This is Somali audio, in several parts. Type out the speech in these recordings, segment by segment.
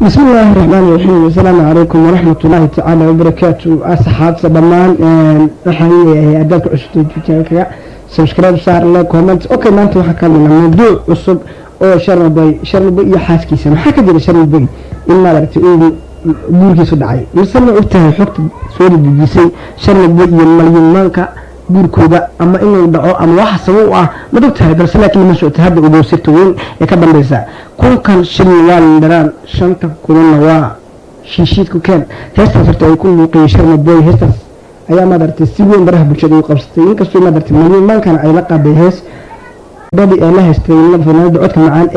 Bismi illaahi raxmaani raxiim. Asalaamu calaykum waraxmat ullaahi tacaala wabarakaatu. Asxaabta dhammaan, waxaan leeyahay haddaad ku cusubtay channelkaga, subscribe saar, like, comment. Okay, maanta waxaan ka hadlaynaa mawduuc cusub oo Sharmaboy, Sharmaboy iyo xaaskiisa. Maxaa ka jira Sharmaboy in maaragtay uu guurkiisu dhacay, mise ma ogtahay xogta soo dedejisay Sharmaboy iyo Malyumaanka guurkooda ama inuu dhaco ama waxa sabab u ah, ma ogtahay? Balse laakiin lama socota hadda ugow sirta weyn ee ka dambeysa. 1000-kan shilin waa lindaraan, shanta kunna waa shiishiidku keen. Heestaas horta ay ku luuqiyey Sharmaboy, heestaas ayaa maaragtay si weyn baraha bulshada u qabsatay, inkastoo maaragtay Malyumaankana ay la qaaday hees dadi ee la haystay fanaanada codka macaan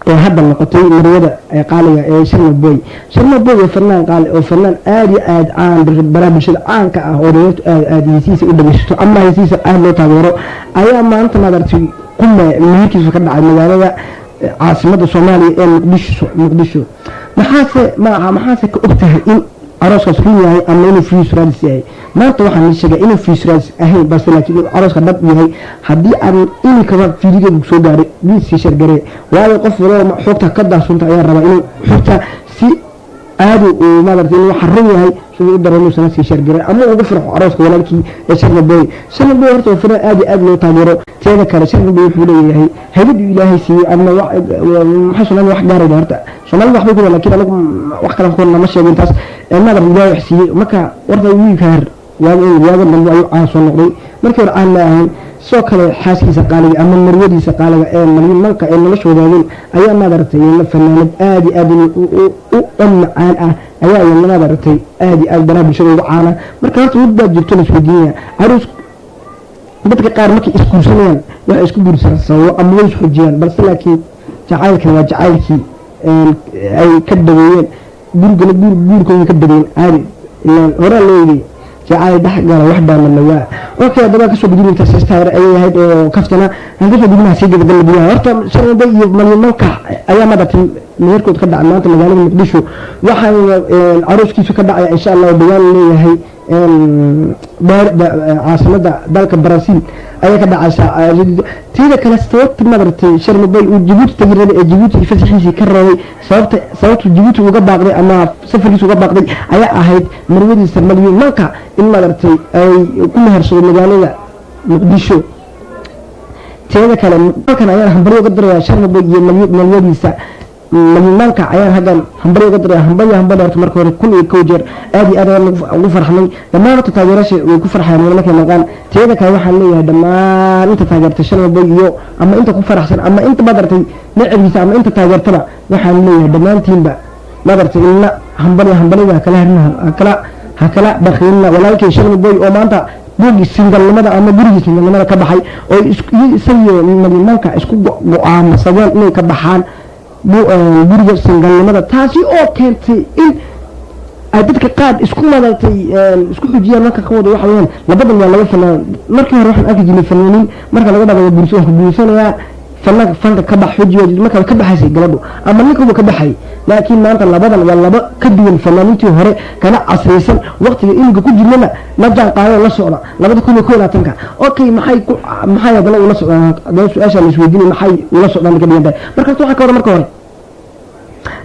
ee hadda noqotay maryada ee qaaliga ee Sharmaboy. Sharmaboy waa fanaan qaali oo fanaan aada iyo aada caan baraha bulshada caanka ah oo dhalinyartu aada aada heesihiisa u dhageysato ama heesihiisa aada loo taageero, ayaa maanta maaragtay ku meherkiisu ka dhacay magaalada caasimada Soomaaliya ee Muqdisho. Muqdisho maxaase maaha, maxaase ka ogtahay in arooskaas run yahay ama inuu fiis raadis yahay? Maanta waxaan ii sheegay inuu fiis raadis ahayn, balse laakiin inuu arooska dhab yahay. Haddii aan imikaba fiidigeedu soo gaaray, please sii share garee, waayo qof walba xogta ka daahsunta ayaa rabaa inuu xogta si aadi uu maaragtay inuu xarun yahay siduu u dareemo sana sii share garee ama ugu farxo arooska walaalkii ee Sharmaboy. Sharmaboy horta waa fanaan aad iyo aad loo taageero. Teeda kale, Sharmaboy wuxuu leeyahay haybad uu Ilaahay siiyey ama maxaa Soomaalida wax gaarayda horta Soomaalida waxbay ku, laakiin anagu wax kale ku nama sheegin taas maaragtay Ilaahay wax siiyey. Marka warta wiilka her waaga dambe ayuu caan soo noqday, markii hore caan ma ahayn. Sidoo kale xaaskiisa qaaliga ama marwadiisa qaaliga ee Malyumanka ee nolosha wadaageen ayaa maaragtay fanaanad aada iyo aad u macaan ah, ayaa iyana maaragtay aada iyo aad baraha bulshada uga caana. Marka horta mid baa jirto la isweydiinaya: aroos dadka qaar markay isguursanayaan waxay isku guursadaan sababo ama way isxojiyaan, balse laakiin jacaylkan waa jacaylkii ay ka dhaweeyeen gurigana guurkooda ka dhaweeyeen caadi ilaan horaa loo yidhi jacayl dhex gala wax dhaama waa. Okay, haddaba kasoo gudubin intaas heesta hore ayay ahayd oo kaftana aan kasoo gudubinaha sii gabagala biyaha. Horta Sharmaboy iyo Malyumanka ayaa maaragtay meherkood ka dhacay maanta magaalada Muqdisho, waxaana arooskiisu ka dhacaya insha Allah dhawaan leeyahay caasimada dalka Brazil ayaa ka dhacaysa. Teeda kale, sababta maaragtay Sharmaboy uu Jabuuti tagi rabay ee Jabuuti fasaxiisii ka reebay, sababta Jabuuti uga baaqday ama safarkiisa uga baaqday ayaa ahayd marwadiisa Malyumanka in maaragtay ay ku mehersado magaalada Muqdisho. Teeda kale, halkan ayaan hambaryo uga dirayaa Sharmaboy iyo marwadiisa Malyumaanka, ayaan halkan hambaryo uga diraya. Hambaryo, hambaryo. Horta marka hore 1001 jeer aad iyo aad ayaan ugu farxnay. Dhammaan horta taageerasha way ku farxayaan markay maqaan. Teeda kale, waxaan leeyahay dhammaan inta taageertay Sharmaboy iyo ama inta ku faraxsan ama inta madartay necabkiisa ama inta taageertaba, waxaan leeyahay dhammaantiinba madartay ilna hambaryo, hambaryada hakala harina, hakala bakiinna walaalkay Sharmaboy oo maanta buuggii singalnimada ama gurigii singalnimada ka baxay oo isagiyo Malyumaanka isku go-aamsadeen inay ka baxaan guriga singalnimada, taasi oo keentay in ay dadka qaar isku madartay isku xujiyaan. Marka ka wada waxa weyaan labadan waa laba fanaan. Markii hore waxaan arki jirnay fanaaniin marka laga dhaqayo guurso, waan ku guursanayaa, fanaanka fanka ka bax, xuji marka ka baxaysay gabadhu ama ninkuba ka baxay. Laakiin maanta labadan waa laba ka duwan fanaaniintii hore, kana casriysan waqtiga iminka ku jirnana la jaan qaado, la socda 2021-ka. Okay, maxay ku maxay haddana ula socdaan? Haddana su-aasha la isweydiinay, maxay ula socdaan ka dhigan tahay? Marka horta waxaa ka wada marka hore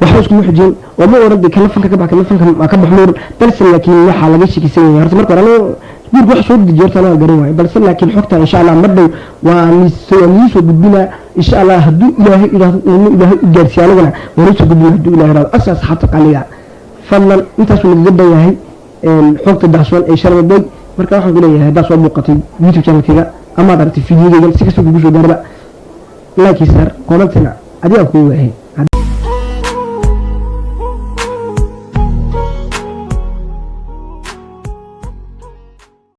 waxba iskuma xujin oo ma oran de kala fanka ka bax, kala fanka ka bax ma oran, balse laakiin waxaa laga shakisan yahay horta marka hore anigu guurka wax soo dejiyo horta anaga garan waayo. Balse laakiin xogta insha Allah mar dhow waa nisoo gudbinaa insha Allah, hadduu Ilaahay idhaahdo, uunu Ilaahay u gaarsiiyo, anigana waan usoo gudbina hadduu Ilahay idhaahdo. Asa asxaabta qaaliga, fadlan intaasuu nagaga dhan yahay xogta dahsoon ee Sharmaboy. Marka waxaan ku leeyahay, haddaad soo muuqatay YouTube channelkayga ama ad aragtay videogaygan, si kasta kugu soo gaarba, like saar, commentina adigaa kugu waahay.